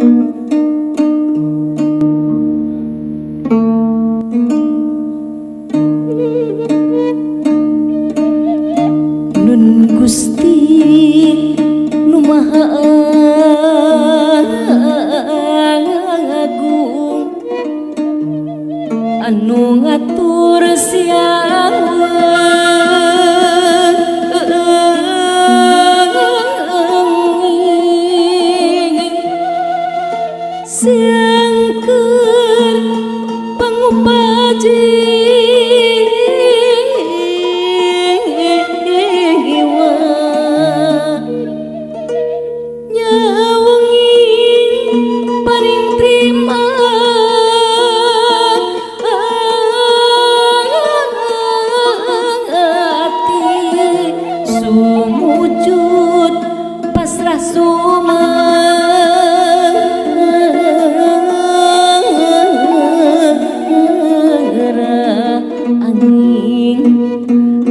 Nun Gusti nu Maha Agung anu ngatur siang siang keur pangupaji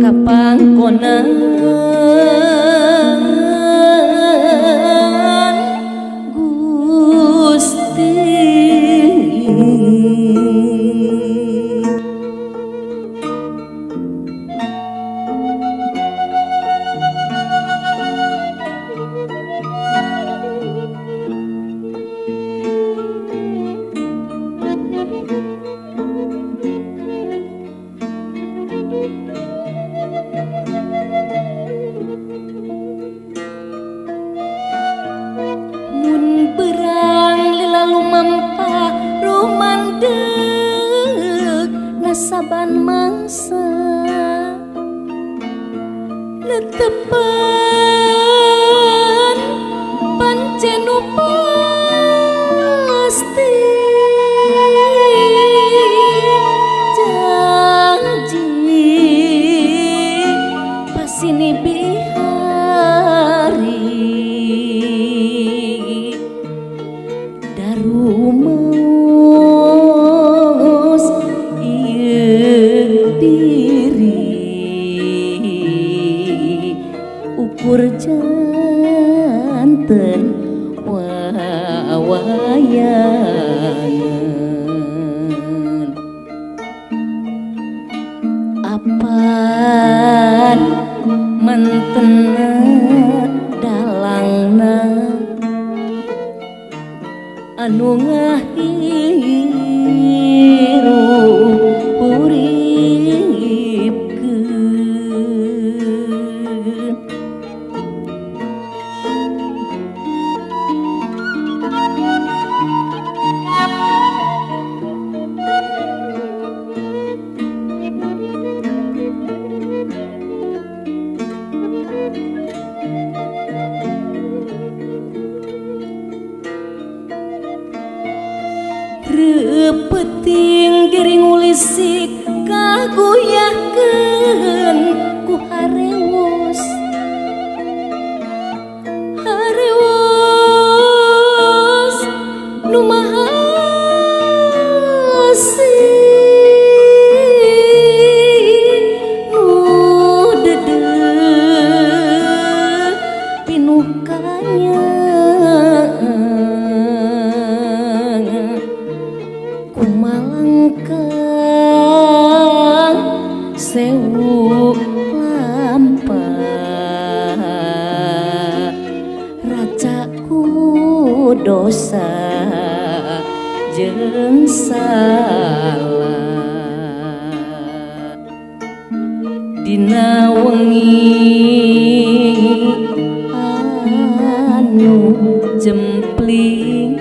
kapangkonan Gusti. Mun berang lila lumampah rumandeg nasaban mangsa netepan pancen nu pasti janji pasini bihari darumus ieu diri ukur janten wawayangan apan mentena dalangna anu ngahirup uripkeun. Reupeting diri ngulisik kaguyahkeun ku harewos harewos nu maha asih nu dedeh pinuh kanya kumalangkang sewu lampah racaku dosa jeung salah dina wengi anu jempling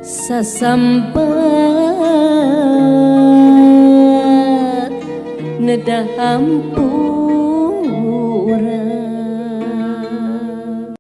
sasambat nedah hampura.